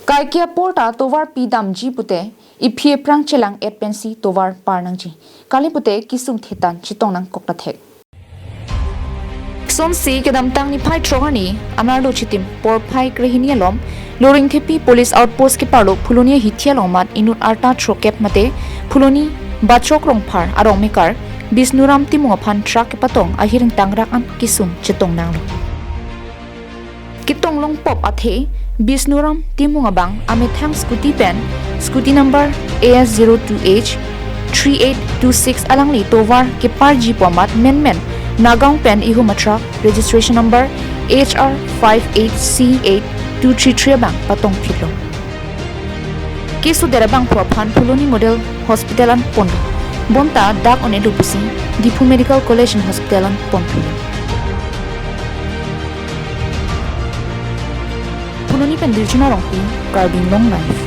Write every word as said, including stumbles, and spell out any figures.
Kaike apor ta tovar pidamji pute, iphi ephrang chelang-et pensi tovar par nangji. Kali pute kisung thetan chetong nangkok ta thek. Sonsi kedamtang niphai throk arni, amarlo chitim porphai krehini alom, Loringthepi Police Outpost keparlo Phuloni ahithi along amat inut arta throkep mate Phuloni Bachok Rongphar arong mekar Bisnuram Timung aphan truck kepatong ahir ingtangrak an kisung chetong nanglo. Ketong longpop athe Bisnuram Timung abang amethang scooty pen, scooty number A S zero two H three eight two six alangli tovar keparji pu amat menmen Nagaon pen ihum atruck registration number H R five eight C eight two three three abang patong phitlo. Keso der abangphu aphan Phuloni Model Hospital an ponlo. Bonta dak un-elo pusi Diphu Medical College and Hospital an ponthulo. Phuloni pen Dirjuna Rongpi, Karbi Anglong Live.